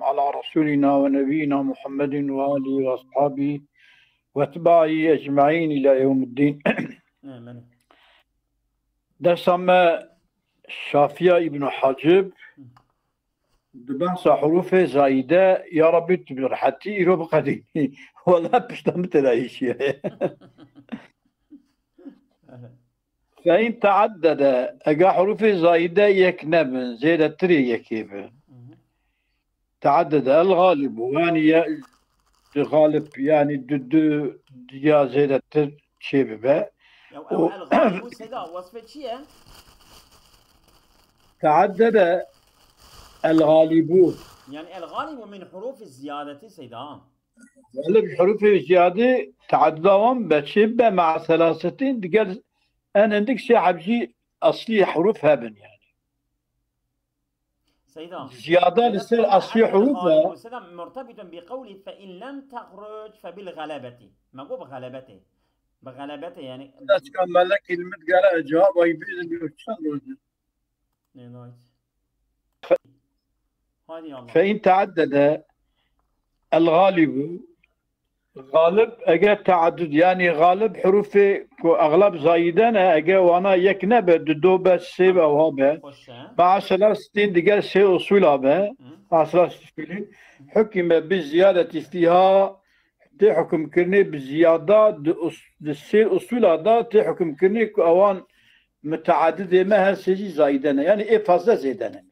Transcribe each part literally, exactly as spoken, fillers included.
على رسولنا ونبينا محمد وآله وأصحابه وأتباعه أجمعين إلى يوم الدين. Amin. Dersa me Şafiya Îbn Hacib di behsa hurufê zayîde, ya Rabbî, tu bi rehetî îro biqedînî. Wela pişta min tê de hişiye. Fe in teaddede, ega hurufê zayîde yek nebin, zêdetirê yekê bin. Teaddede el galibu, yani ya, di galib, yani du, du ya zêdetir çê bibe. Ya, O- el galibu Seyda, wasfê çi ye? Teaddede el galibu. Yani el galibu min hurufi ziyadeti Seyda. Galib hurufê ziyade teadduda wan be çê be ma'a selasetin, digel en hindik sê heb jî eslî huruf hebin yani. Seyda. Ziyade li ser eslî huruf e. Seyda, murtebitun bi qewlî fe in lem tehruc fe bil galebeti. Me got bi galebetê. Bi galebetê yani. Eska melekî li min digere cevab ay bêjin yo çend roj e. Nênayt. Haydi Allah. Fe in teaddede el galibu. Galib, eger teaddud, yani galib hurufê ku egleb zayide ne, eger wana yek nebe, du do be, sê be, ew ha be. Xoş e. Ma'a selasetin, digel sê usula be. Hı. Ma'a selasetin usulî. Hukime bi ziyadeti fiha, tê hukimkirinê bi ziyada di us-, di sê usula da tê hukimkirinê ku ewan mutaadidê me her sê jî zayide ne. Yani ê fazle zêde ne.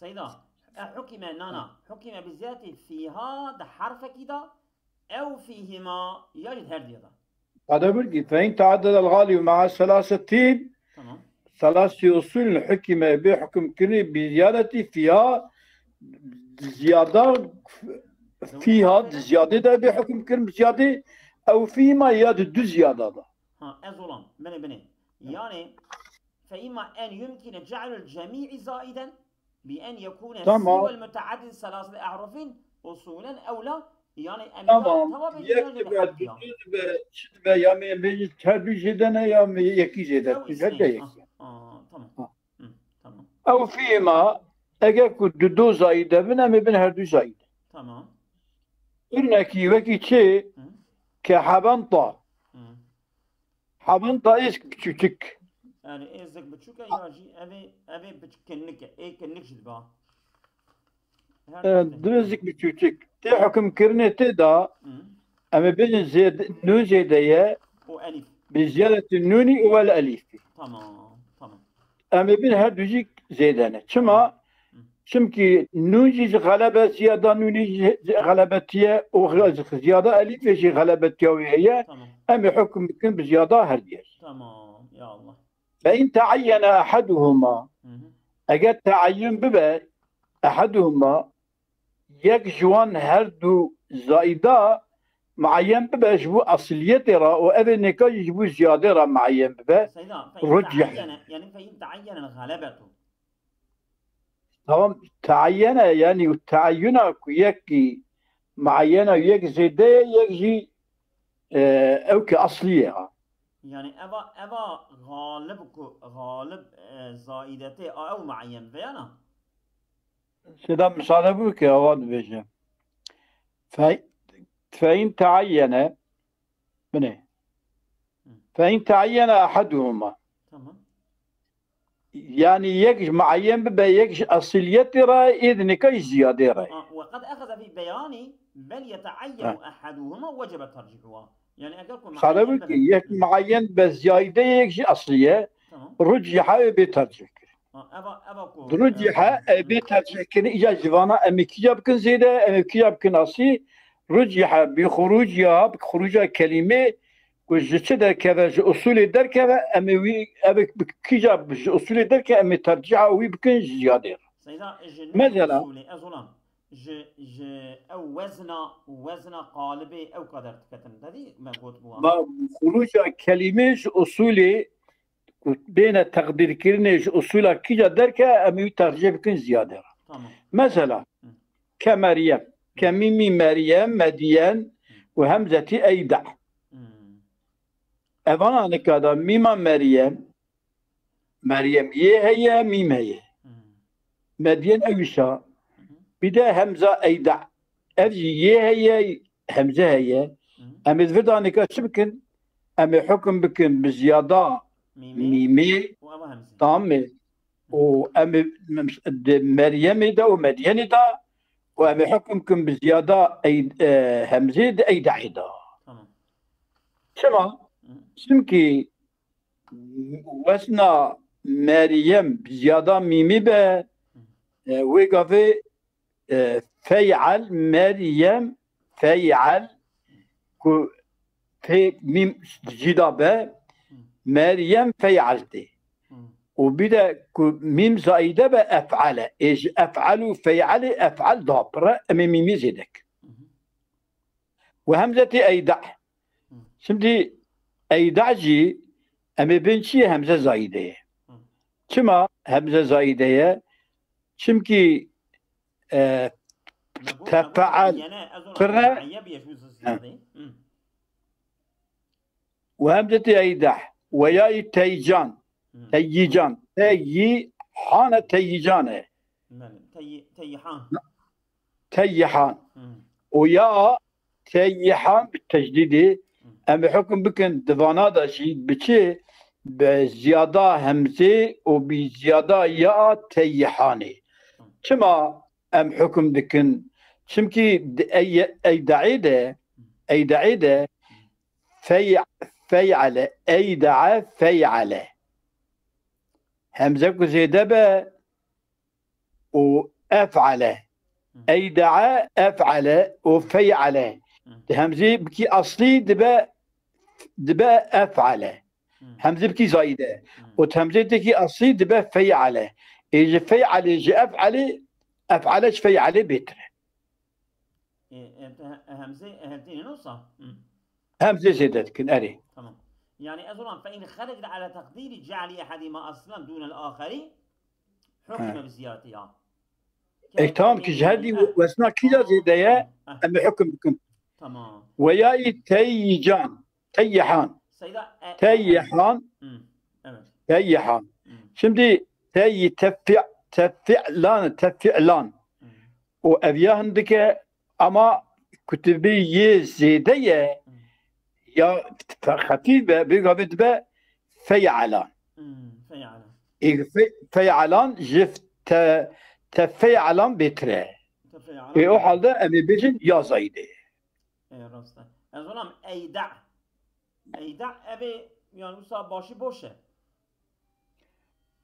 Seyda, e hukime nana, hukime bi ziyadeti fiha di herfekî da, ew fîhima ya jî di her diya da. Qede bir ki, fe in teaddede el galibu ma'a selasetin, Tamam. selasî usulin hukime bi hukimkirinê bi ziyadeti fiha, ziyada, fiha, ziyade de bi hukimkirin bi ziyade, ew fîhima ya di du ziyada da. Ha, ez olam. Binê, binê. Yani, fe imma en yumkine ce'lul cemi'i zaiden bi en yekune Tamam. siwel muteaddid selasete ehrufin usulen ew la. Yani, em Tamam. ya tewabê Yek dibe, du dibe, çi dibe, ya me bêjin her du zêde ne, ya me yekî zêde. Ew Her de isnê. yekî. Ah, ah, tamam. Ha. Hı, tamam. Ew fîhima, eger ku du do zayide bin, em ê bin her du zayide. Tamam. Örnekî wekî çi? Hı. Ke hebenta. Hı. Hebenta êzik biçûçik. Yani êzik biçûk e ya jî evê, evê biçkinnik e. Ê kinnik jî diba. Her E, tiştê. Dûzik biçûçik. Tê hukimkirinê tê da, Hı. em ê bêjin zêd-, nûn zêde ye, O elif. Bi ziyadeti nûnî û wel elîfî. Tamam, tamam. Em ê bin her du jî zêde ne. Çima? Hı. Çimkî nûn jî ji xelebe ziyada nûnî jî xelebetiye û xi-, ziyada elîfê jî xelebetiya wê heye. Tamam. Em ê hukm bikin bi ziyada her diye. Tamam, ya Allah. Fe in teayyene eheduhuma. Hı hı. Eger teayyun bibe, eheduhuma, yek ji wan her du zayida muayyen bibe ji bo esliyetê re û ev ê nêka jî ji bo ziyadê re muayyen bibe. Seyda, fe in Rucih. teayyene, yani fe in teayyene galebetu. Tamam, teayyene, yani teayyuna ku yekî muayyene, yek zêde ye, yek jî, e, ew ki eslî ye. Yani eva, eva galib ku, galib, e, zaidetê a ew muayyen bibe ya na? Seyda, misade bike, awa dibêje. Fe, fe in teayyene, binê. Hı. Fe in teayyene eheduhuma. Tamam. Yani yek ji muayyen bibe, yek ji esiliyetê re, ê di nika ji ziyadê re. Ha, ve qed eheze fî beyanî bel yeteayyenu Ha. eheduhuma wecebe tercihuha. Yani eger ku Sade muayyen bike, bibe. yek Hı. muayyen be ziyade, yek ji esliye, Tamam. ruciha wê bê tercih kir. Ha, eva, eva ku, Ruciha, e, e, bê tercih kirin, îca ji vana em ê kîja bikin zêde, em ê kîja bikin asî. Ruciha, bi xuruciha, bi xuruca kelîmê, ku ji çi derkeve, ji usulê derkeve, em ê wî, ev ê bi kîja ji usulê derkeve, em ê terciha wî bikin ji ziyadê re. Seyda, ji nû Mesela usulê, ez olam, ji, ji ew wezna, wezna qalibê ew ka derdiketin. Dedî me got bû. Ma xuruca kelîmê ji usulê ku bêne teqdîrkirinê ji usula kîja derke, em ê wî tercih bikin ziyade re. Tamam. Mesela, Hı. ke Meryem, ke mîmî Meryem, Medyen û hemzetî eyda. Hı. Evana nika da mîma Meryem, Meryem yê heye, mîm heye. Hı. Medyen ewîşa. Hı hı. Bir de hemza eyda. Ev jî yê heye, hemze heye. Hı hı. Em ê di vir de nîka çi bikin? Em ê hukm bikin bi ziyada Mîmê. Mîmê. Û eva hemze. Tamam mı? Hı hı. Û em ê di Meryemê de û Medyenê de û em ê hukm bikin bi ziyada ey, e, hemzê di Eydaê de. Tamam. Çima? Hı. Çimkî wesna Meryem ziyada mîmî be, e, wê gavê, e, fey'al, Meryem fey'al, ku fê mîm cî da be, Meryem fey'al tê. Hı. Û bir de ku mîm zaîde be ef'ale. Ê ji ef'al û fey'alê ef'al da pire, em ê mîmî zêde kin. Hı hı. Û hemzetê eyda. Hı. Şimdi eyda jî em ê bên çi ye? Hemze zaîde ye. Hı. Çima hemze zaîde ye? Çimkî, e, tefeal pire. Hı. Û hemzetê eyda. Weyayî teycan. Hı. Teyyican. Teyyi hane teyyican e. Belê. Teyyi-, teyyihan. Teyyihan. Hı. O ya teyyihan bi tecdîdê. Hı. Em ê hukm bikin di vana de jî bi çi? Bi ziyada hemzê û bi ziyada ya teyyihanê. Hı. Çima em hukm dikin? Çimkî di ey-, eydaê de, eydaê de fey-, fey'ale, eydae fey'ale. Hemze ku zêde be û ef'ale. Hı. Eydae ef'ale û fey'ale. Hı. Di hemzê bikî aslî dibe, dibe ef'ale. Hı. Hemzê bikî zayîde. Hı. Û di hemzê tekî aslî dibe fey'ale. Ê ji fey'alê ji ef'alê, ef'ale ji fey'alê bêtir e. E, e, te-, e, hemze, e, hemze ne olsa? Hı. Hemze zêde dikin, erê. Tamam. Yani ez olan fe in xerec ala takdiri ceali ehadima aslan dunel aheri hukme bi ziyareti ya. E, tamam ki ji her dî wesna kîja zêde ye, em ê hukm bikin. Tamam. Weyayî teyyican, teyyihan. Seyda, e, Teyyihan. Hı, evet. Teyyihan. Hı. Şimdi teyyi tefi-, tefi'lan, tefi'lan. Hı. O ev ya hindike ama kutibî yê zêde ye, hı, ya xefîf be, bê gavê dibe fey'alan. Hı, fey'alan. Ê fe-, fey'alan ji te-, tefey'alan bêtir e. Tefey'alan. Ê o halde em ê bêjin ya zayîde ye. Ê, rast e. Ez olam eyda. Eyda evê, yani wisa başî boş e.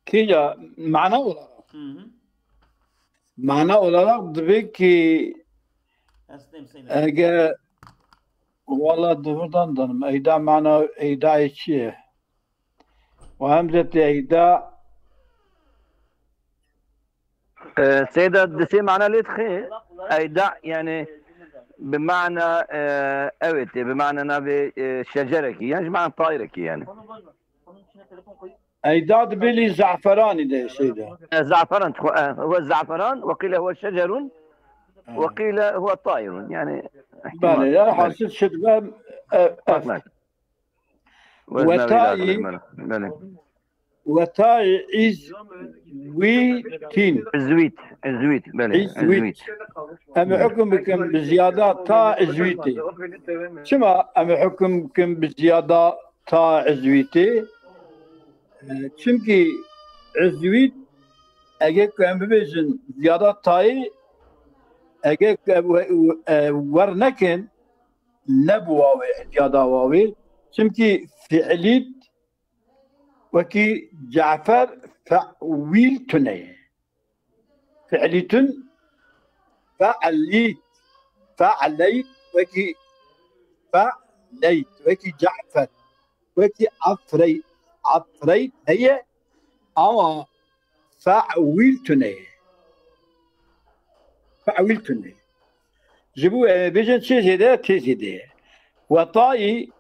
Kîja mana olarak. Hı hı. Mana olarak dibe ki eger wala di vir de nizanim eyda mana eyda çi ye? Û hemzetê eyda. E, Seyda, di sê mana lê dixe. Eyda, yani, bi mana, e, evet, bi mana navê, e, şecerekî, yani, ji mana tayrekî, yani. Eyda dibêlî zaferanî de, Seyda. E, zaferan, e, huve zaferan, ve qîle huve şecerun, ve qîle huve tayrun, yani. Belê, ya hasil şidbe, e, e, Wetayî, belê. Wetayî îzwîtîn. Îzwît, îzwît, belê, îzwît. Îzwît. Em ê hukm bikin bi ziyada ta îzwîtê. Çima em ê hukm bikin bi ziyada ta îzwîtê? E, çimkî îzwît, eger ku em bibêjin ziyada tayê, eger ku em we-, e, wer nekin, ne bi wawê, ya da wawê. Çimkî fiilît wekî Cafer fe'wîl tune ye. Fiilîtun fe'lît, fe'leyt wekî fe'leyt, wekî Cafer, wekî Afreyt, Afreyt heye ama fe'wîl tune ye. Fe'wîl tune ye. Ji bo em ê bêjin çê zêde ye, tê zêde ye. Wetayî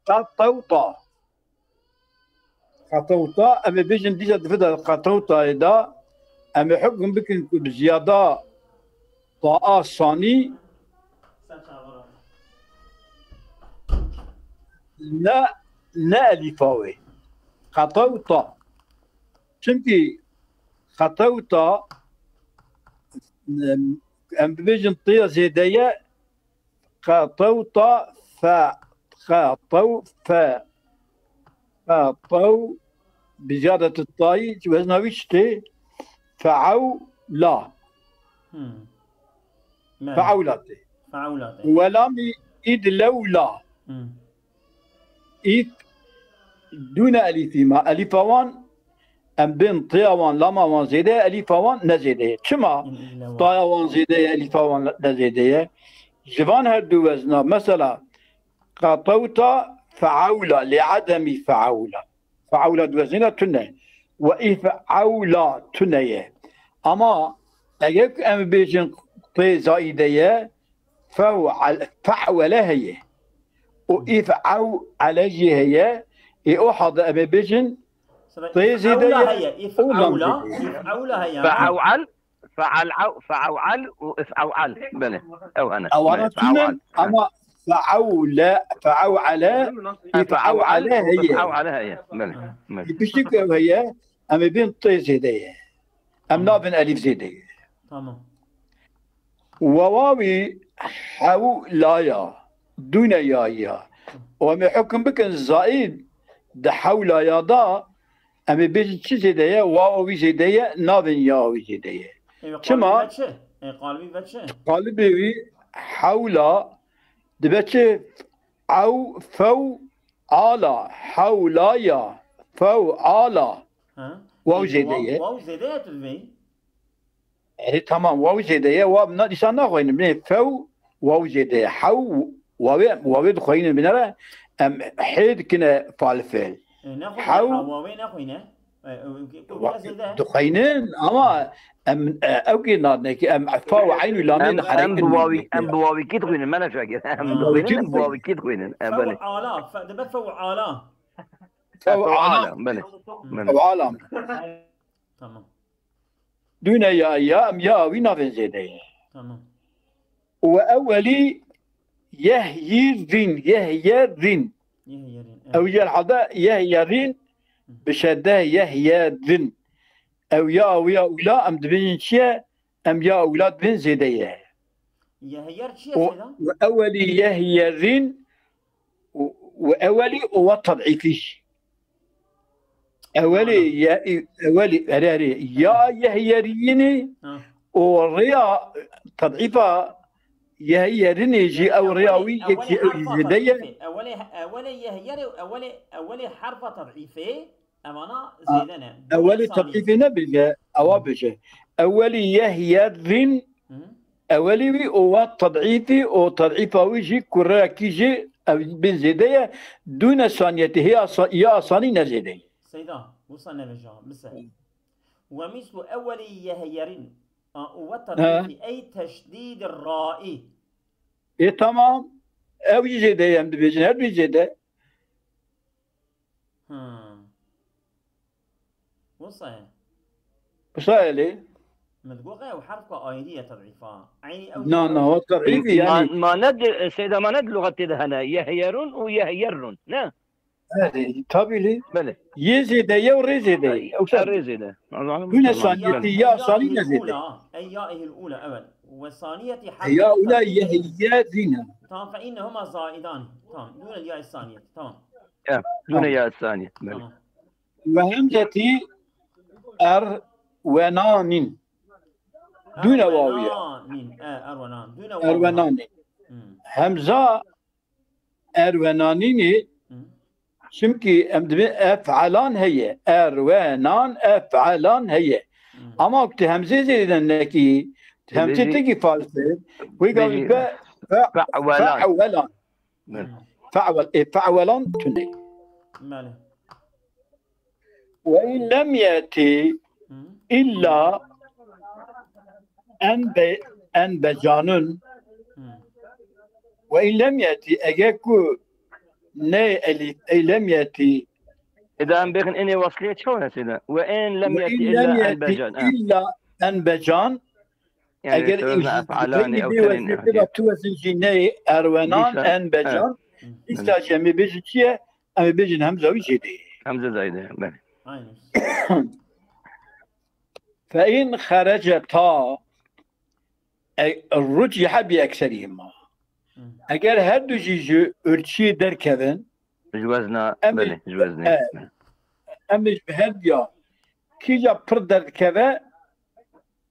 qetewta. Qetewta, em ê bêjin dîsa di vida qetewtayê de, em ê hukm bikin ku bi ziyada taa sanî ne, ne elîfa wê. Qetewta. Çimkî qetewta em, em bibêjin tê zêde ye, qetewta fe, qetew fe, qetew bi ziyadeti tayî, wezna wî çi tê? Feewla. Hmm. Me. Feewla tê. Feewla tê. Welamî id lewla. Hmm. Îd dûne elîfî ma. Elîfa wan em bên têya wan, lama wan zêde ye, elîfa wan ne zêde ye. Çima? Taya wan zêde ye, elîfa wan ne zêde ye. Ji van her du wezna, mesela, qetewta feewla, lê edemî feewla. Feewla di wezinê tune. We îfewla tune ye. Ama eger ku em bêjin tê zaîde ye, few-, fe'wele heye. Û îf'ew'ele jî heye. Ê o halde em ê bêjin tê zêde ye, heye, û lam zêde ye. Îf'ewla heye. Fe'ew'el, fe'al-, fe'ew'el û if'ew'el. Belê. Ew hene. Ewana tune, ama fe'ewle, fe'ew'ele, îf'ew'ele heye. Îf'ew'ele heye. Belê. Belê. Ê piştî ku ew heye, em ê bên tê zêde ye. Em nabin elîf zêde ye. Tamam. Wawawî hewlaya, dûne ya ya. Û em ê hukm bikin zaîd di hewlaya da, em ê bêjin çi zêde ye, wawa wî zêde ye, nabin ya wî zêde ye. Ê, çima? Qalibî ve çi? Ê, qalibî ve çi? Qalibê wî hewla dibe çi? Ew few ala, hewlaya, few ala. Ha? Waw zêde ye. Waw zêde ye tu dibê? E, tamam, waw zêde ye, waw na dîsa naxwînin. Binê few, waw zêde ye. Hew, wawê, wawê dixwînin binere, em hê dikine falfel. E, nexwîne, hew, ha, wawê nexwîne. E, e, e, e, zêde. Dixwînin, ama em, e, ew kê nadine ki em fa û eyn û lamê em, em bi wawî, em bi wawîkî dixwînin, me neşakir. Em dixwînin, em bi wawîkî dixwînin. E, belê. Few ala, fe-, dibe few ala. Few ala. Belê. Few ala. Tamam. Dûne ya ya, em ya wî navên zêde ye. Tamam. Û ewelî yehyîrîn, yehyerin. Yehyerin, evet. Ew jî herhalde yehyerin, bi şedde yehyerin. Ew ya, ew ya ûla, em dibêjin çi ye? Em ya ûla dibên zêde ye. Yehyer çi ye, Seyda? Û ewelî yehyerin û, û ewelî û wa ted'îfî jî. Ewelî, ye-, ewelî, erê, erê, ya yehyeriyinî û rêya ted'îfa yehyerinê jî ew rêya wî yekî zêde ye. Ewelê, ewelê yehyerê û ewelê, ewelê herfa ted'îfê, evana zêde ne. Ewelî ted'îfê nebêje, ewa bêje. Ewelî yehyerin, ewelî wî û wa ted'îfî û ted'îfa wî jî kureyekî jî ew bên zêde ye. Dûne saniyetî hê asa-, ya asanî ne zêde ye. Seyda, wisa neveja, bise. Ve mislu ewelî yehyerin. A, û ve ted'îfî ey teşdîd ra'i. Ê tamam. Ew jî zêde ye, em dibêjin, her du zêde. Hmm. Wisa ye. Wisa ye lê? Min digot ew herfka ayrî ye ted'îfa. Eynî ew. Na, na, o ted'îfî yani. Ma, ma ne di, Seyda, ma ne di luxetê de hene. Yehyerun û yehyerrun. Ne? Erê, tabii lê. Belê. Yê zêde ye û rê zêde ye. Ew ser. Rê zêde. Dûne saniyetî ya salî ne zêde. Ey ya ehil ula, evet. Ve saniyetî ya ula ye, ye zîne. Tamam, fe innehuma zaidan. Tamam. Dûne ya saniyet. Tamam. Ya, dûne ya saniyet. Belê. Tamam. Ve hemzetî erwenanin. Dûne wawî ye. Erwenanin. E, erwenan. Dûne wawî. Erwenanin. Hmm. Hemza erwenanînî, çimkî em dibê ef'alan heye. Erwenan ef'alan heye. Hmm. Ama tu hemzê zêde nekî, tu hemzê tekî false. Wî gavî fe-, fe-, fe'welan. Fe'welan. Hmm. Fe'wel-, e, fe'welan tune. Belê. Ve in lem yeti illa en be-, en becanun. Ve in lem yeti, eger ku ne elî-, e, lem yeti. Eda em bêxin inê wesliyê çawa nesê de? Ve in lem yeti illa en becan. Illa en becan. Yani eger ew jî ef'alanê ew tenê tu wezin jî neyê erwenan en becan. Îsta jî em ê bêjin çi ye? Em ê bêjin hemza wî zêde ye. Hemza zayde, belê. Aynen. Fe in xereceta, E, ruciha bi ekserihima. Eger her du jî ji urçiyê derkevin, Ji wezna, Em ê- belê, ji weznê. e, em ê ji her diya kîja pir derdikeve,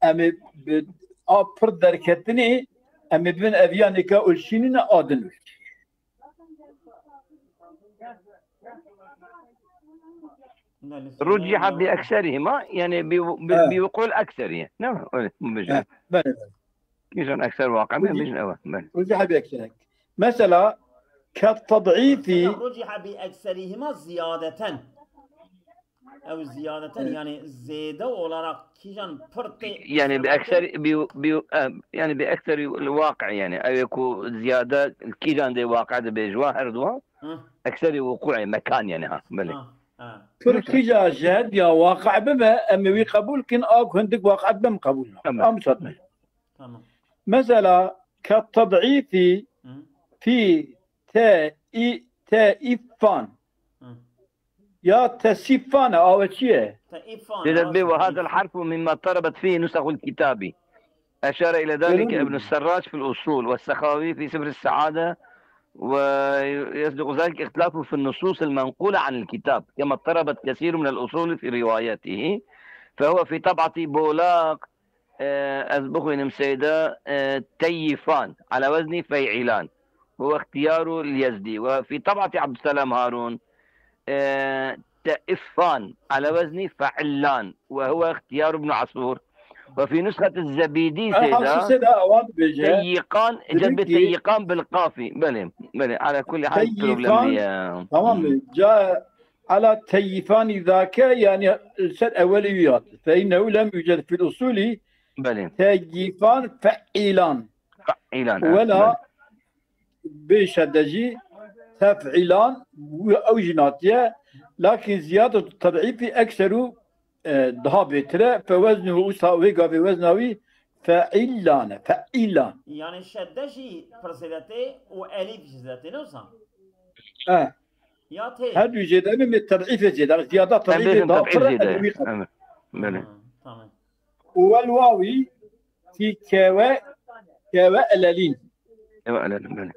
em ê bi a pir derketinê, em ê bibin eviya nêka ulşînîne a din ulşî. Ruciha bi ekserihima, yani bi, bi, Evet. bi vukul ekseri. Ne? Öyle mi? Evet, belê, belê. Kîjan ekser waqi Ruci- bêjin ew e. Belê. Ruciha bi ekserek. Mesela, ket ted'îfî, Ruciha bi ekserihima ziyadeten. Ew ziyadeten, yani zêde olarak kîjan pir tê Yani bi ekser bi, bi, e, yani bi ekseri waqi yani. Ew ku ziyade kîjan de waqi de bêjwa her dua. Hı. Ekseri wuku'i mekan yani ha. Belê. Ha, ha. pir kîja ji her diya waqi bibe, em ê wî qebûl kin, a ku hindik waqi bim qebûl nakin. Tamam. A misal be. Tamam. Mesela, ket ted'îfî Hı. fî te i te îfan. Hı. Ya tesîfan e, awe çi ye? Te'ifan. جدد به، وهذا الحرف مما اضطربت فيه نسخ الكتاب. أشار إلى ذلك Öyle mi? ابن السراج في الأصول، والسخاوي في سفر السعادة، ويصدق ذلك اختلافه في النصوص المنقولة عن الكتاب، كما اضطربت كثير من الأصول في روايته، فهو في طبعة بولاق، آه، أز بخوينم سيدة، آه، تيفان، على وزن فيعلان، هو اختيار اليزدي، وفي طبعة عبد السلام هارون، آه، تئفان، على وزن فعلان، وهو اختيار ابن عاشور، وفي نسخة الزبيدي Her سيدة، hasî sêda awan dibêje. تيقان، Demek جنب ki- تيقان بالقاف. بلى، بلى، على كل حال Teyyikan, problem diye. Tamam mı? Ca ala teyyifanî zake, yani ser ewelî wî hat. Fe innehu lem yuced fil usulî بلى. teyyifanî fe'ilan. فعلان. Wela bê şedde jî tef'ilan, ew jî natiye. Lakin ziyade ted'îfî ekseru, e, daha bêtir e. Fe weznuhu, usa wê gavê wezna wî fe'illan e. Fe'ilan. Yani şedde jî pir zêde tê û elîf jî zêde tê, ne wisa? E, Ya tê. Her du jêde min ted'îfê zêde. Ziyada Em ted'îfê bêjin daha teb'îf pir e, zêde. ew wî qebûl. Evet. Belê. Ha, tamam. Û wel wawî fî kewe, kewe elelîn. Evet, belê.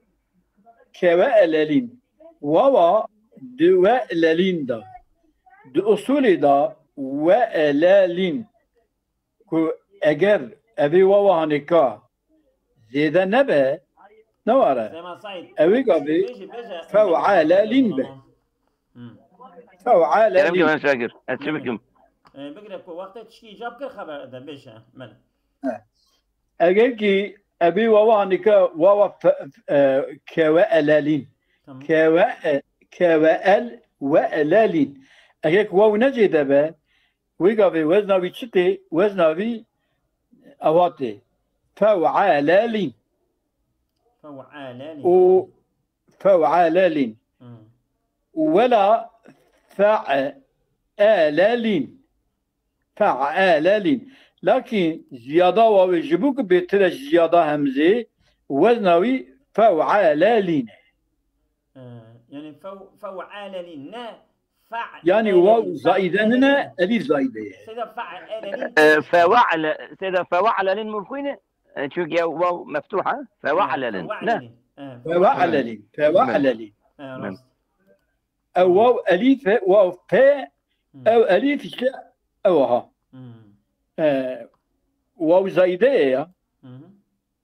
Kewe elelîn. Wawa di we elelîn de. Di usulê de we elelîn. Ku eger evê wawa hanêka zêde nebe, ne ware? Sema Said. Ewê gavê Bêjî, bêje. Fe'alelîn be. Hı. Fe'alelîn. Kerem ki ben şakir. Ez çi bikim? E, bigire ku wextê tişkî îcab kir xeber de bêje. Belê. Eger ki evê wawa hanêka wawa fe-, e, kewe elelîn. Tamam. Kewe, e, kewe el we elelîn. Eger ki waw ne zêde be, wê gavê wezna wî çi tê? Wezna wî ewa tê. Fe'alelîn. Fe'alelîn. Û fe'alelîn. Hı. Û wela fe'elelîn. Fe'elelîn. Lakin ziyada wawê ji bo ku bêtir e ji ziyada hemzê, wezna wî fe'alelîn e. E, yani few-, fe'alelîn, ne fe-, Yani elelîn, waw zaîde nine, elîf zaîde ye. Seyda fe'alelîn. E, fewa'le, seyda fewa'lelin mumkune? E, çünkü ya waw meftuha. Fewa'lelin. Ne? E, Fe'alelîn. Fe'alelîn. E, rast. Ew waw elîf e, waw pe, Hı. ew elîf işte ew ha. Hı. E, waw zaîde ye ya. Hı hı.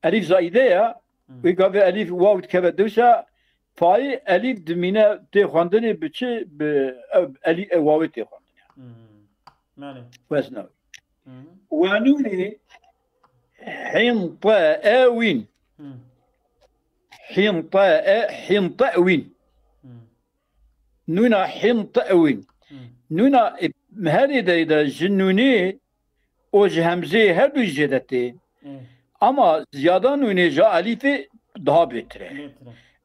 Elîf zaîde ya. Hı. Wê gavê elîf waw dikeve dewsa fayê elîf dimîne tê xwendinê bi çi? Bi ew elî-, ew wawê tê xwendinê. Hı. Belê. Wezna wî. Hı hı. Wenûnê hînte'ewîn. Hı. Hînte'e, hînte'wîn. Hı. Nûna hînte'wîn. Hı. Nûna, e, herê de, de ji nûnê û ji hemzê her du jê de tê. E. Ama ziyada nûnê ji elîfê daha bêtir e. Bêtir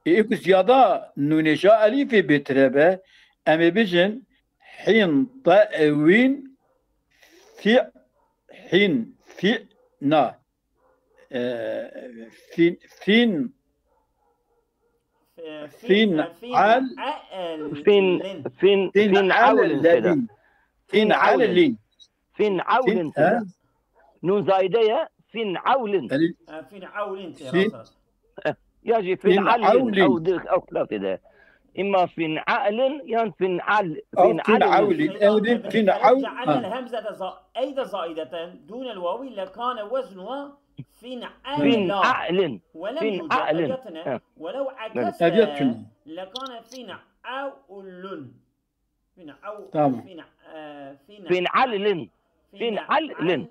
e. Ê ku ziyada nûnê ji elîfê bêtir e be, em ê bijin hînte'wîn fi, hîn, fi, na. E, fin, fin, Fe-, Fin, fe-, al. Fe'alelin. Fin, fin, fin, fin awlin seyda. alelin. Fin, alelin. Fin awlin Fin, seyda. ha? Nun zaîde ye. Fîn'awlin. Elî E, Fîn'awlin tê Fîn- rast. Ya jî Fîn'awlin. Fîn'awlin. Ew di ew xilafê de. Îma Fîn'alin yan Fîn'al. Ew Fîn'alwin. Fîn'awlin. Ew di Fîn'aw. جعلنا الهمزة زا- أيضا زائدة دون الواو لكان وزنها فينعلا. Fîn'alin. ولم Fîn'alin. يوجد أجتنا Ha. ولو Ev ya عكسها tune. لكان فينعول. Fîn'aw. Tamam. Fîn'a- e, Fîn'a- Fîn'alin. Fîn'alwin.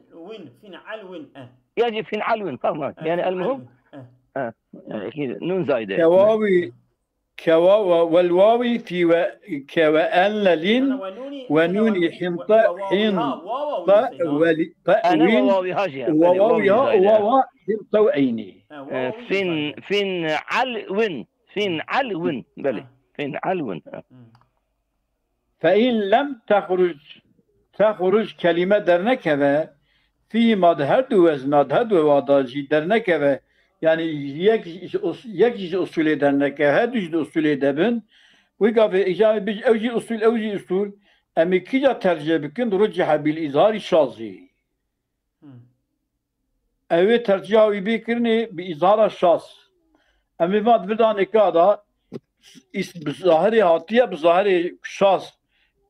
Fîn'alwin. E. Ya jî Fîn'alwin. Tamam. E, Yani el muhim. Fîn'alwin. E. Yani, nun zayde. Kewawi kewawa welwawi fî ve kewe enlelin Ana ve nûnî himte wawawi hin ha, wawawi ta seyda. weli ta Ana wîn wawawi ha jî. wawawi ha wawa himte eynî. Ha, E, wawawi Fîn, zayde. Fîn'alwin. Fîn'alwin. Belê. Ha. Fîn'alwin. Ha. Hmm. Fe in lem texruc, texruc kelîme dernekeve, fî ma di her du wezna, di her du wada jî dernekeve, yani yek, yek jî ji usulê dernekeve, her du jî di usulê de bin. Wî gavê îca bij ew jî usul, ew jî usul, em ê kîja tercih bikin, rucihe bil îzharî şazî. Hmm. Ew ê terciha wî bê kirinê bi îzhara şaz. Em ê van di vidanêka da îs bi zahirê hatiye, bi zahirê şaz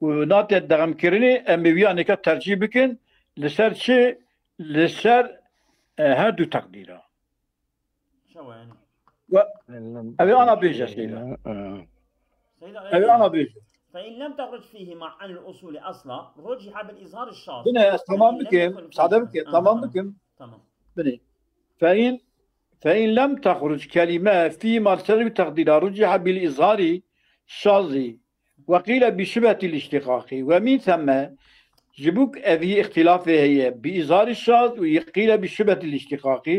û nate dexmkirinê, em ê wî anêka tercîh bikin. Li ser çi? Li ser e, her du teqdîra. Şewa yani. Ew ê ana bêje seyda. Seyda Ew ê ana bêje. فإن لم تخرج فيهما عن الأصول أصلا رجح بالإظهار الشاذ. Bine ez tamam فإن لم bikim, يكن sade فيهما- bikim, Ha, tamam tamam, bikim. Tamam. Bine. Fe in, fe in lem texruc kelîme fî ma ser wî teqdîra ruciha bil îzharî şazî. Ve qîle bi şibhetî lîştîqaqî. Ve mîn theme ji bo ku evî îxtilafê heye bi îzharî şaz û qîle bi şibhetî lîştîqaqî.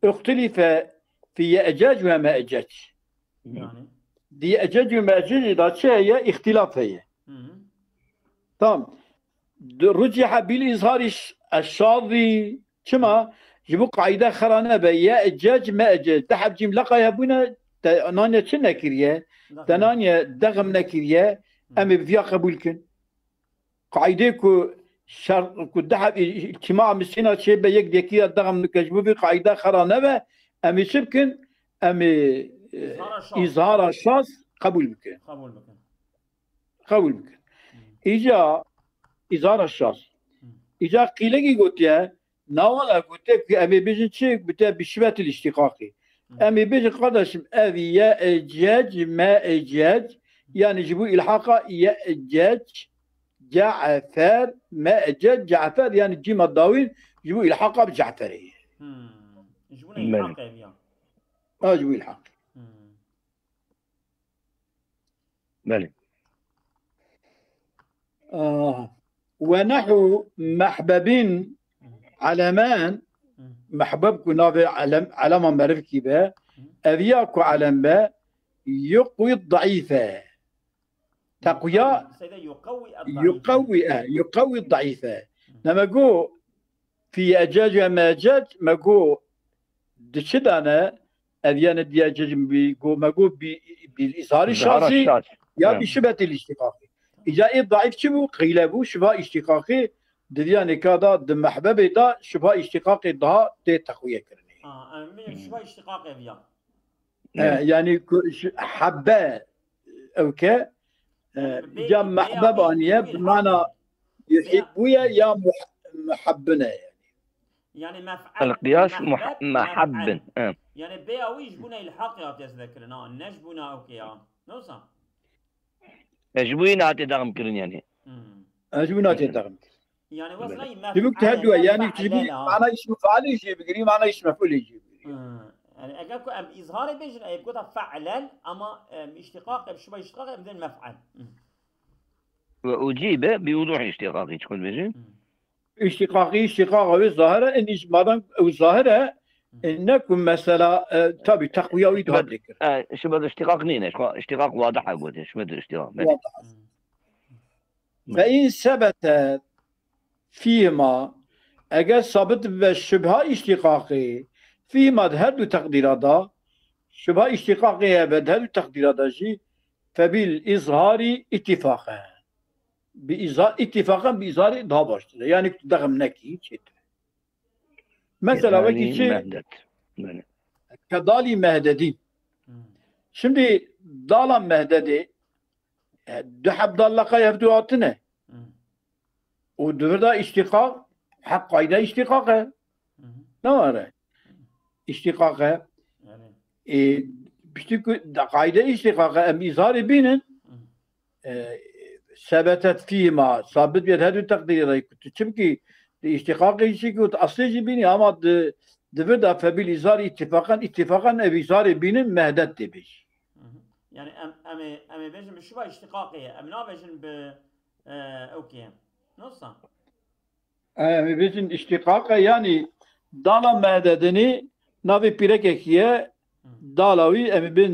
Îxtilife fî Ye'cec ve Me'cec. Yani. Di Ye'cec ve Me'cecê de çi heye? Îxtilaf heye. Hı hı. Tamam. Di ruciha bil îzharî ş- eşşazî. Çima? Ji bo qaîde xera nebe. Ye'cec, Me'cec. Di heb cîm leqaya bûne, te naniye çi nekiriye? Te naniye dexm nekiriye. Em ê bi viya qebûl kin. Qaîdê ku şer, ku di heb îltîma misîna çê be yek di yekî de dexm nike. Ji bo vî qaîde xera nebe. Em ê çi bikin? Em ê e, Îzhara şaz. îzhara şaz qebûl bikin. Qebûl bikin. Qebûl bikin. Îca îzara şaz. Îca qîlekî gotiye, nawa gotiye ku em ê bêjin çi? Gotiye bi şibetil îştîqaqî. Em ê bêjin, kardeşim, ev ye ecec, me ecec, yani ji bo îlhaqa ye ecec, Cefer, me ecec, Cefer, yani cîma dawîn ji bo îlhaqa bi Ceferê ye. Hmm. Ji bo Belê. ne haqe ya. Ha, ji bo îlhaq. Hmm. Belê. Ah, we nehu mehbebin elemen, Hmm. mehbeb ku navê elem, elema merivkî be, eviya ku elem be, yuqwi daîfe. Teqwiya Seyda yuqawwi yuqawwi, e, yuqawwi daîfe. Ne me got, fî ecec ve mecec, me got, di çi dane, ev yene diye cecim bi, got, me got, bi, bi îzharî şazî, ya bi şibetî lîştîqaqî. Îca ê daîf çi bû? Qîle bû, şiba îştîqaqî, di viya nêka da, di mehbebê da, şiba îştîqaqê daha tê teqwiye kirinê. Ha, em şiba îştîqaqê viya. E, yani ku ji hebbe ew ke, e, Yani bê- ya bê- mehbeb bê- aniye, bê- bi mana yuhibbuye ya muh- muhabbine yani. Yani mef'al. El qiyas mehbeb, mehabbin. mef'al. Yani bê awî ji bûne îlhaqê hatiye zêdekirin ha. Ne ji bûne ew ke ya. Ne wisa? E, ji bo yî hatê dexm kirin yani. Hmm. Ez ji bûne hatê dexm kirin. Yani wesla Dibik te duye yani ji bo mana iş mef'alê jê bigirî, mana iş mef'ulê jê bigirî. Hmm. Yani eger ku em îzharê bêjin, ev gota fe'lel ama em îştiqaq, em şiba îştiqaq em dên mef'al. Hmm. Ve ucibe bi wuduh iştiqaqî çi xwe dibêjin? Îştiqaqî, îştiqaqa wê zahir e, ên îş madem ew zahir e, e, ne ku mesela, e, tabi teqwiya wî daha dikir. E, şibe de iştiqaq nîne, şibe iştiqaq wadih e gote, şibe de iştiqaq. Belê. Wadih. Fe in sebete fîhima, eger sabit bibe şibha îştiqaqê, fîhima di her du teqdîra da, şibha îştiqaqê hebe di her du teqdîra da jî, febil îzharî îtîfaqe. Bi îza-, îtîfaqen bi îzharî daha baştir e. Yani tu dexm nekî, çêtir e. Mesela wekî çi? Mehdet. Belê. Kedalî mehdedî. Hmm. Şimdi dala mehdedê, e, du heb dal leqa hev du hatine. Hmm. Û di vir de îştîqaq, hep qayde îştîqaq e. Hmm. Ne were? Îştîqaq e. Yani. E, piştî ku de qayde îştîqaq e, em îzarê bînin. Hmm. E, sebetet fîhima, sabit bêt her du teqdîrê de ku tu çimkî di îştîqaqê jî ku tu eslê jî bînî, ama di, di vir de febil îzar îtîfaqan, îtîfaqan ev îzarê bînin mehdet tê bêjî. Hı hı. Yani em, em ê, em ê bêjin bi şiba îştîqaqê ye. Em nabêjin bi, e, ewkê ye. Nosa? Em ê bêjin îştîqaq e, yanî dala mehdedinî navê pîrekekî ye, Hı. dala wî em ê bên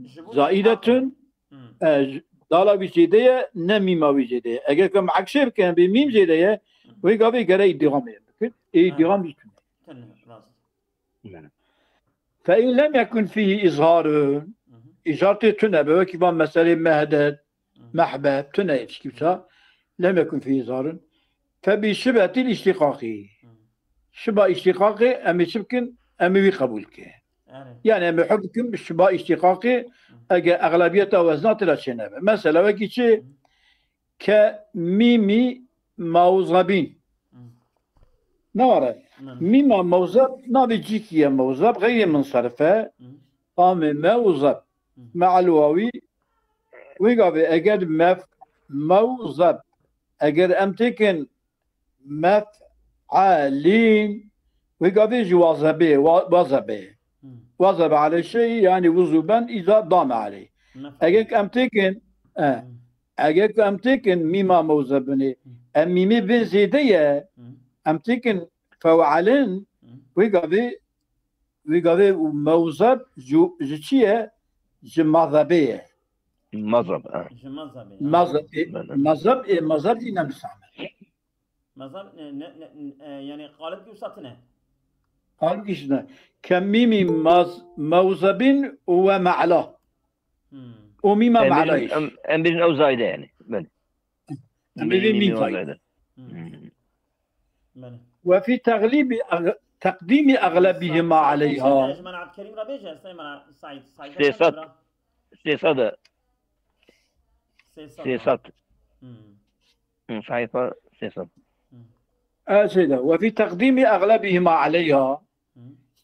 Ji bo zaîdetun, îştîqaqê. Hı. e, j-, dala wî zêde ye, ne mîma wî zêde ye. Eger ku em eksê bikin, bê mîm zêde ye, Hı. wê gavê gere îdîgamê bikin. Ê Ha. îdîgam jî tune. Tune, rast. Fe in lem yekun fîhî îzharun. Hı hı. Îzhar tê tune be, wekî van meselê mehdet, Hı. mehbet, tune ye tişkî wisa. Lem yekun fîhî îzharun. Fe bi şibetil îştîqaqî. Hı. Şiba îştîqaqê em ê çi bikin? Em ê wî qebûl ke. Erê. Yani em ê hukm bikin şiba îştîqaqê Hı. eger exlebiyeta wezna tira çênebe. Mesela wekî çi? Hı. Ke mîmî mawzebîn. Hı. Ne were? Hı. Mîma mawzeb navê cîkî ye, mawzeb xeyrê minserife. Hı. Tamê mewzeb. Hı. Me'el wawî. Wê gavê eger mef-, mewzeb. Eger em têkin mef'alîn. Wê gavê ji wazebê, wa-, wazebê. Hı. Wazebe alê şey, yani wuzuben îza dame alê. Mef'al. Eger em têkin, e, Hı. eger em têkin mîma mewzebinê, Hı. em mîmê bin zêde ye, Hı. em têkin few'alin, Hı. wê gavê, wê gavê mewzeb ji, ji çi ye? Ji mazebê ye. Mazeb, ha. Ji mazebê, ha. Mazeb, e, Belê. mazeb, e, mazeb jî ne misame. Mazhab ne, ne, ne, e, yani qalib ki wisa tine. Qalib ki tine. Kemîmî maz-, mewzebîn we me'la. Hmm. Û mîma Em me'la bêjin, iş. em, em bêjin ew zayde yani. Belê. Em bêjin mîm zayde. Hmm. Hmm. Belê. Ve fî teglîbî ag-, teqdîmî eglebîhima Sa-, sa-, aleyha. Ji Mela Abdülkerim re bêje, Sayın Mela Said. Said Sê sed. Sê sed e. Sê sed. Sê sed. Hmm. Hı, sayfa sê sed. Hı. E, şeyde, ve fî teqdîmî eglebîhima aleyha. Hı.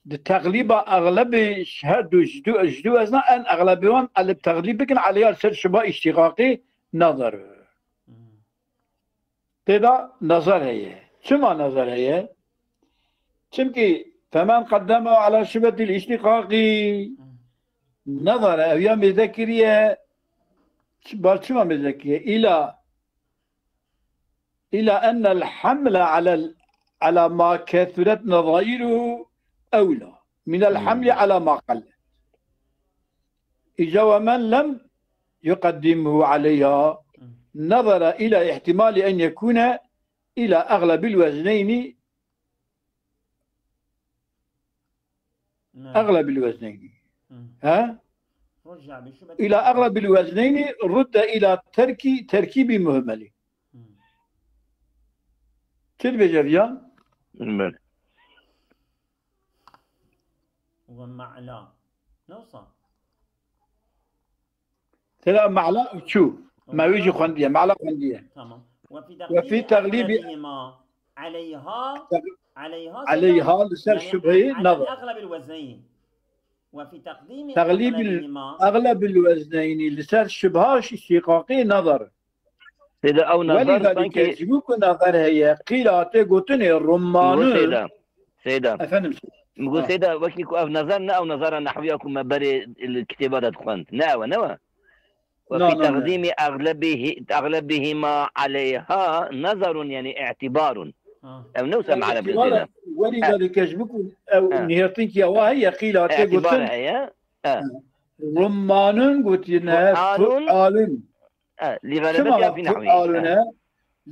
Di teqlîba eglebê ji her du, ji du, ji du ezna en eglebê wan elib teqlîb bikin aleyha ser şiba îştîqaqî nazar. Hı. Tê de nazar heye. Çima nazar heye? Çimkî femen qeddemehu ala şibetil îştîqaqî Hı. nazar ev ya mêze kiriye. Ç-, bar çima mêze kiriye? Îla إلى أن الحمل على ال-، على ما كثرت نظائره أولى من الحمل Hmm. على ما قل. إذا ومن لم يقدمه عليها Hmm. نظر إلى احتمال أن يكون إلى أغلب الوزنين نعم. أغلب الوزنين. مم. ها؟ رجع بشبهة إلى أغلب الوزنين رد إلى ترك، تركيب مهمل. مم. Çi dibêje viya? Belê. ومعلى. نوصل. Tela me'la û çû. Me wî jî xwendiye, me'la xwendiye. Tamam. Ve fî teqlîbî eglebîhîma aleyha, aleyha, aleyha li ser şubheyê nazar. Eglebil wezneyn. Ve fî teqlîbî eglebil wezneynî li ser şubha şîqaqê nazar. Sêde ew nazar sanki ji bo ku nazar heye, qîla tê gotinê rummanû. Sêde. Seyda. Efendim. Min got, Ha. Seyda, wekî ku ev nazar ne ew nazara nehwiya ku me berê li kitêba de dixwend. Ne ew e, ne we? Ve Na, fî na, na. Teqdîmî eglebîhî-, eglebîhîma aleyha nazarun, yani îtîbarun. Ha. Ev ne wisa Yani me'na îtîbar Seyda. Werî Ha. de dike ji bo ku ew Ha. nihêrtinkiya wa heye, qîla tê Îtîbar gotin. Heye. Ha. Rummanun gotine, Fualun. fualun. E, li Çima xelebetiha fî nehwî. fualun e?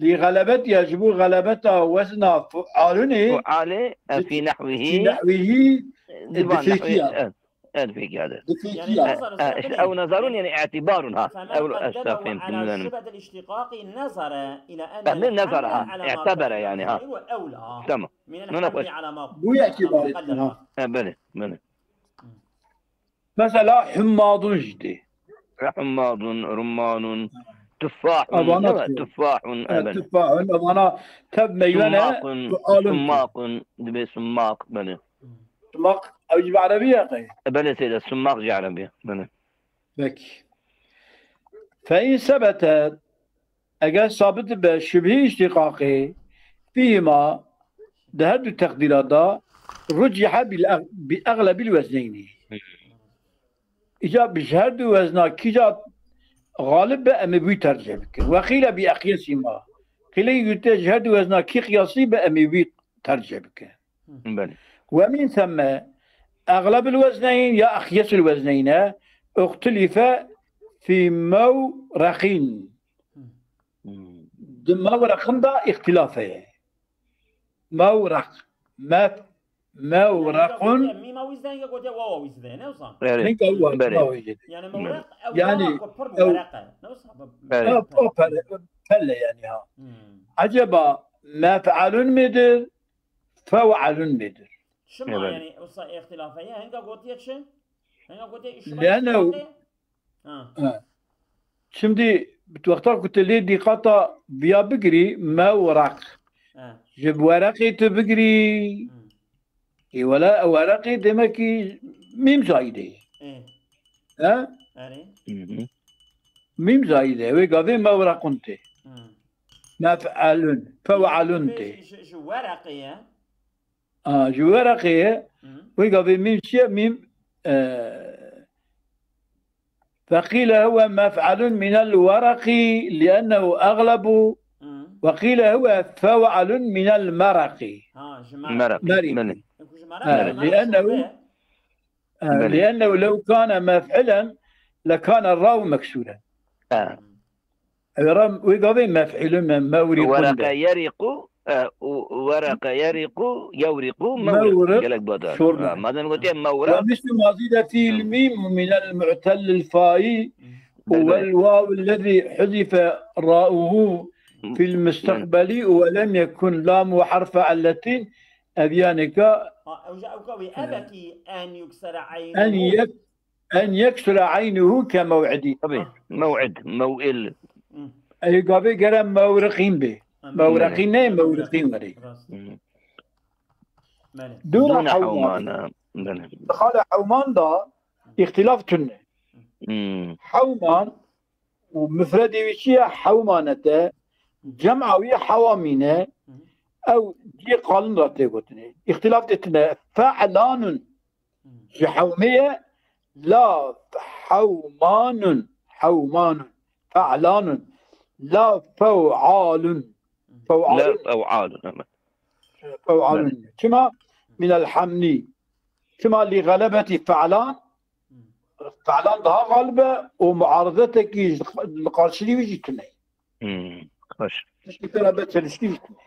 Li xelebetiha, ji bo xelebeta wezna fualunê Fuale, e, di-, fî nehwîhî. fî nehwîhî, e, Di van nehwî, difêkiya. e. Evet, peki, hadi. Di fêkî Yani ya. نظر E, e, işte, ew nazarun yani itibarun ha. فمن Ew قدمه estağfirullah, على bilmem. شبهة الاشتقاق نظر إلى أن Fehmi nazar الحمل ha. على ما İ'tebere yani ha. تقدمه أولى Tamam. من Nuna الحمل koş. على ما Bu ya على ما itibar ettin قدمه. ha. E, bele, bele. Mesela hummadun jî tê. Hummadun, rummanun, tuffahun, Avana ne var? tê. Tuffahun, Ha, e, bele. Tuffahun, avana tev meywe ne? Summakun, Sualun tê. summakun, dibe summak, bele. Sumak, ew jî bi erebî ye qey? E, bele seyda, summak jî erebî ye, bele. Peki. Fe in sebetet, eger sabit be şibhî îştîqaqê, fîhîma, di her du teqdîra de, rucihe bil ex-, bi exlebil wezneynî. Îca bi ji her du wezna kîja xalib be, em ê wî tercih bikin. Wexîle bi eqyesîma. Qîlê gute ji her du wezna kî qiyasî be, em ê wî tercih bikin. Belê. Ve min themme, exlebil wezneyn ya eqyesil wezneyn e, uxtilife fî mewreqîn. Hmm. Di mewreqin de îxtilaf heye. Mewreq. Mef-, mewrequn. Mîma wî zide, hinga gotiye wawa wî zide, ne wisa? Erê. Hinga wa, Belê. wawa wî zide. Yani Belê. mewreq, ew Yani, ya ku pir bi ew wereq e. Ne wisa? Bi- Erê. Ew, o pere, pelle yani ha. Hmm. Acaba mef'alun midir? Few'alun midir? Şima Evet. yani wisa îxtilaf heye, hinga gotiye çi? Hinga gotiye şima Lene- îştiqaqê? Ha. Ha. Şimdi wexta ku tu lê dîqata viya bigirî, mewreq. Ha. Ji wereqê tu bigirî. Hmm. Ê wele wereqê demek ki mîm zayîdê. Ê. He? Erê. Hı hı. Mîm zayîdê. Wê gavê mewrequn tê. Hmm. Mef'alun, few'alun tê. Ji, ji, ji wereqê ye. A, ji wereqê ye. Hı. Wê gavê mîm çi ye? Mîm, e, فقيل هو مفعل من الورق لأنه أغلب، Hı. وقيل هو فوعل من المرق. Ha, ji Meraq. Meraq. Meraq. Belê. Ku ji Meraq Ha, Meraq لأنه, şûbe. ha, Belê. لأنه لو كان مفعلا لكان الراء مكسورا. Ha. Ew ra wê gavê mef'îlun me, mewriqun Wereke be. yeriqu, e, û wereke yeriqu, yewriqu, mewriq. Mewriq, Gelek badar. şorbe. Ha, madem gotiye mewriq. ومثل ما زيد فيه Hı. الميم من المعتل الفاء Belê. والواو الذي حذف راؤه في المستقبل ولم يكن لامه حرف علة. Ev yanî ka Ha, ew ji ew ka wê, e, evekî en yuksere en eynuhu. yek-, en yeksura eynuhu ke mew'idi. Tabii. Ah. Mew'id, mew'il. Hı. Ey gavê gere mewriqîn bê. Hı. Mewriqîn ne, Hı. mewriqîn werê. Rast. Hı. Belê. Dûna Dûna hewman. hewmana. Belê. Xala hewman da îxtilaf tune. Hı. Hewman û mifredê wî çi ye? Hewmanete. Cem'a wî hewamîne. Hı. Ew cihê qalin ra tê gotinê. Îxtilaf tê tune. Fe'lanun. Ji hewmê ye, la hewmanun, hewmanun, fe'lanun, la few'alun, La few'alun, few'alun, evet. few'alun. Çima? Minel hamni. Çima li galebeti fe'lan, fe'lan daha galib e û muaredetekî ji, li qarşilî wî jî tune. Hmm, xweş. Tiştê te re be çelişkî jî tune.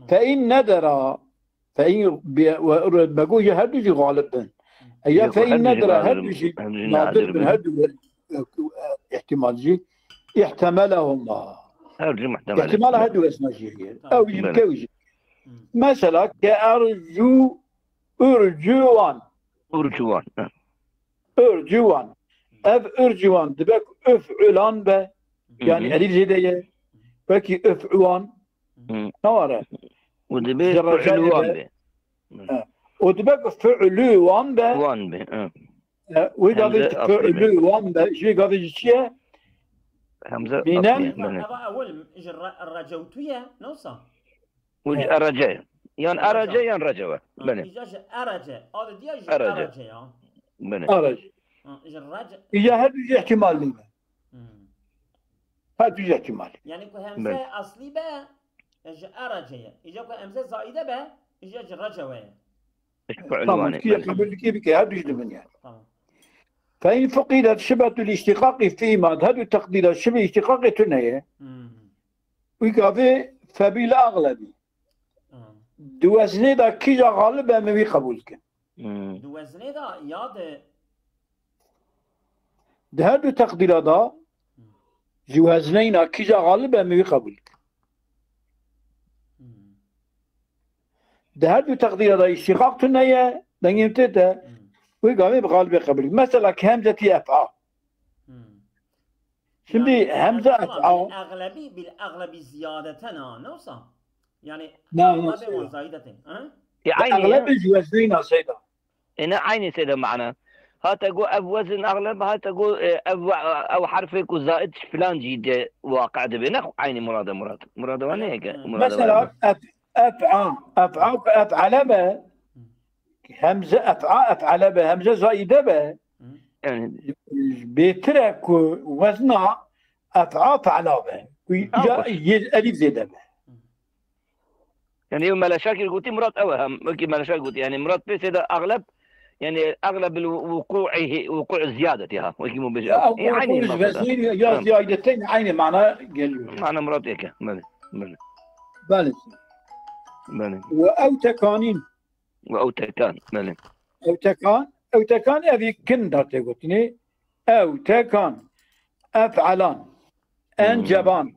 Fe in nedera, fe in bi-, we-, me got ya her du jî galib bin. E ya Yok, fe in her du jî nedera, her galib du bin. jî Her du jî nadir nadir bin, bin. her du, e, e, ihtimal jî. İhtemelehuma. Her du jî muhtemel. İhtimal her du esna jî heye. Tamam. Ew jî Belê. bike ew jî. Hı. Mesela ke ercu, urcuwan. Urcuwan, he. Urcuwan. Ev urcuwan dibe ku uf'ulan be. Hı hı. Yani elîf zêde ye. Wekî uf'uwan. Hı. Ne ware? Û dibe Ji recayê fi'lu wan be. be. Hı. He. Û dibe ku fi'lu wan be. Wan be, hı. He, wê gavê Hemze ji aslî be. fi'lu wan be. Jê gavê ji çi ye? Hemze Mîne? aslî ye, Eva, belê. eva ewil ji re-, recewtu ye, ne wisa? Û ji He. erece. Yan Erece. erece yan recewe. Ha, Belê. îca ji erece. A di diya ji Erece. erece ya. Belê. Erece. Ha, ji rece. Îca her du jî ihtimal nîne. Hmm. Her du jî ihtimal. Yani ku hemze Belê. aslî be, e, ji erece ye. Îca ku hemze zaîde be, îca ji recewe ye. Ji fi'lu Tamam, wan e, ki belê. qebul dike bike, her du jî dibin yani. Tamam. Fe in fuqidet şibetul iştiqaqi fîma, her du teqdîra şibî iştiqaqê tune ye. Hmm. Wî gavê febîl axlebî. Hmm. Di weznê de kîja xalib e, em ê wî qebûl kin. Hmm. Di weznê de ya di Di her du teqdîra de ji wezneyna kîja xalib e, em wî qebûl dikin. Di her du teqdîra de îştîqaq tune ye, dengê min tê te, wê gavê bi xalibê qebûl dikin. Mesela ki hemzetî ef'a. Şimdi hemze ef'a. Bil eğlebi, bil eğlebi ziyadeten ha, ne olsa? Yani, na, eğlebi ve ziyadeten, ha? E, aynı ya. Eğlebi ji wezneyna seyda. E, ne aynı seyda mana. Hata go ev wezin eğleb, hata go, e, ev, ev harfê ku zaid filan cî de waqe dibe. Ne aynı murada murad. Murada wa ne ke? Mesela, ef-, ef'a, ef'a, ef'ale be. Hemze ef'a, ef'ale be. Hemze zaide be. Yani. Bêtir e ku wezna ef'a fe'la be. Ku ya yê elîf zêde be. Yani ew Meleşakir gotî, Murat ew e hem. Wekî Meleşakir gotî. Yani Murat pê seyda egleb, yani egleb il wuku'ihi, wuku' ziyadeti ha. Wekî mu bêje. Ya, ew aynı ya ziyadeten aynı mana geliyor. Mana Murat yeke. Belê. Belê. Belê. Belê. Ve ew tekanîn. Ve ew tekan, belê. Ew tekan, ew tekan evî kin da tê gotinê. Ew tekan, ef'alan, enceban,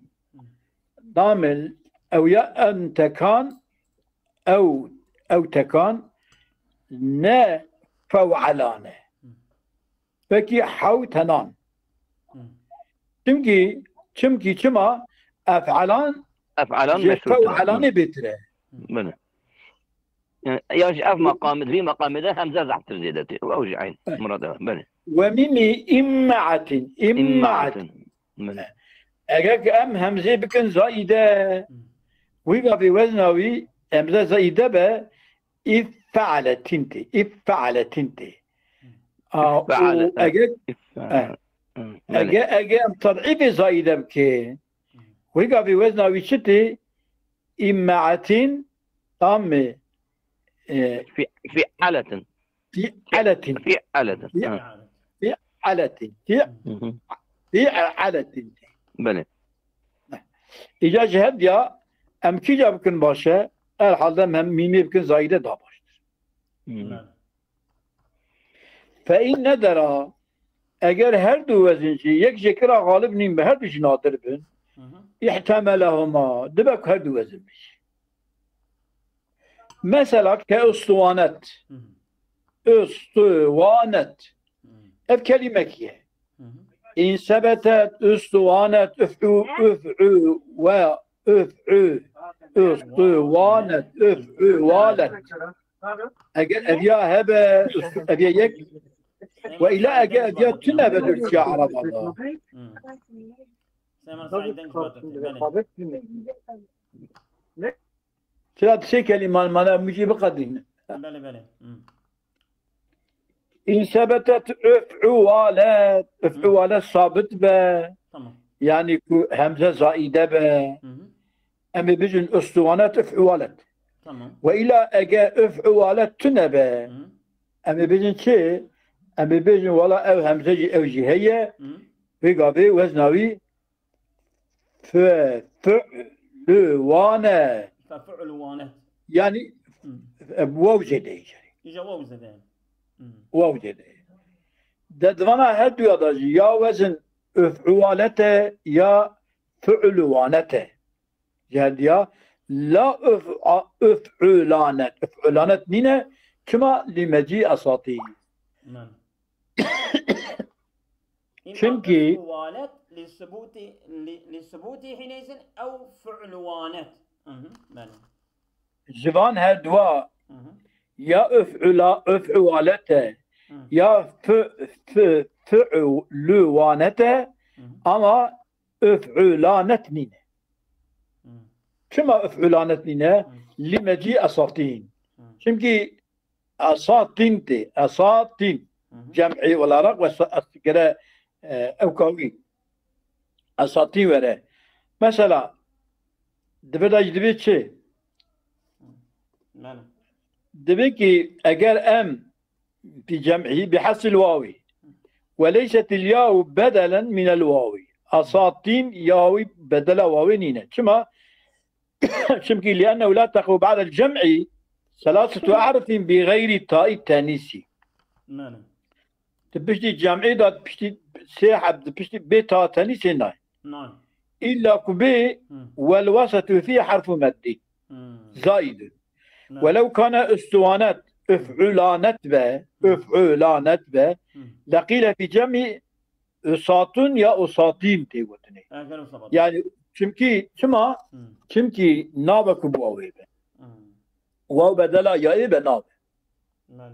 damil, ew ya en tekan, ew, ew tekan, ne few'alan e. Peki hewtenan. Hı. Çimkî, çimkî çima ef'alan ef'alan ji few'alanê bêtir e. Belê. Yani, ya ji ev maqamê, vî maqamê de hemze zehftir zêde tê. Ew jî eyn. Evet. Murad ew. Belê. Ve mîmî imme'atin. Imme'atin. Belê. Eger ki em hemzê bikin zaîde, wî gavê wezna wî hemze zaîde be, îfe'aletin tê. Îfe'aletin tê. A, û eger, eger, eger em ted'îfê zaîde bike, wî gavê wezna wî çi tê? Îmme'atin, tam mı? E, fi-, fi'aletin. Fi'aletin. Fi'aletin. Fi-, ha. Fi'aletin. Fi-, Hı hı. Fi'aletin. Belê. Îca ji hev diya em kîca bikin baş e, herhalde em hem mîmê bikin zayîde daha baştir. Hı. Belê. Fe in nedera, eger her du wezin jî yek jê kira xalib nîn be, her du jî nadir bin, Hı hı. ihtemelehuma, dibe ku her du wezin bin jî. Mesela ke ustuwanet. Hı hı. Ustuwanet. Hı. Ev kelimekî ye. Hı hı. İn sebetet ustuwanet uf'u, uf'u ve uf'u, ustuwanet uf'u walet. Eger ev ya hebe, ustu-, ev ya yek, ve ila eger ev ya tune be Türkçe Araba da. Hı. Sema Said Dengiz Batur, belê. Çira di sê kelîman mane, em jî biqedînin. Belê, belê. Hı. În sebetet uf'u walet, uf'u Hı. walet sabit be. Tamam. Yani ku hemze zaîde be. Hı hı. Em ê bijin ustuwanet uf'u walet. Tamam. Ve ila ege uf'u walet tune be. Hı. Em ê bijin çi? Em ê bijin wala ev hemze jî ew jî heye. Hı. Vê gavê wezna wî Fe-, fe'luwane. Fe'luwane. Yani, Hı. e, waw zêde îcarî. Îca waw zêde. Hı. Waw zêde. De divana her duya da jî ya wezin uf'uwalete ya fu'luwanete. Ji her diya la uf-, a-, uf'ulanet. Uf'ulanet nîne. Çima? Li mecî esatî. Belê. Çimkî uf'uwalet li subûtî, li, li subûtî hînêzin ew fu'luwanet. Hı hı, belê. Ji van her dua Hı hı. ya uf'ula-, uf'uwalet e, Hı. ya fu-, fu-, fu'luwanet e, Hı hı. ama uf'ulanet nîne. Hı. Çima uf'ulanet nîne? Hı. Li mecî esatîn. Hı. Çimkî Esatîn tê. Esatîn. Hı hı. Cem'î olarak ve sa-, es-, gere, e, ewka wî. Esatîn were. Mesela, dibe de jî dibe çi? Belê. Dibe ki eger em bi cem'î bi hesil wawî. Ve leysetil yawu bedelen minel wawî. Esatîn yawî bedela wawê nîne. Çima? Çimkî لأنه لا تقع بعد الجمع ثلاثة أحرف بغير تاء التانيث. Belê. Di piştî cem'ê de piştî sê heb di piştî bê tatenî sê nayê. Nayê. Îlla ku bê Hmm. welwesetu fî herfu meddî. Hmm. Zaîd. Ne. Welew kane ustuwanet, uf'ulanet be, uf'ulanet be, Hmm. leqîle fî cem'i usatun ya usatîn tê gotinê. Eger o sabah. Yani çimkî çima? Hmm. Çimkî nabe ku bi wawê be. Hmm. Waw bedela ya ê be nabe. Belê.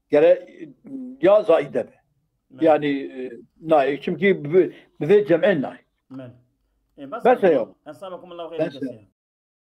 Gere ya zaîde be. Belê. Yani e, nayê çimkî bi, bi vê cem'ê nayê. Belê. E, bes Bes e, ya. Esabakum Allah Bes xeyr e. kesin.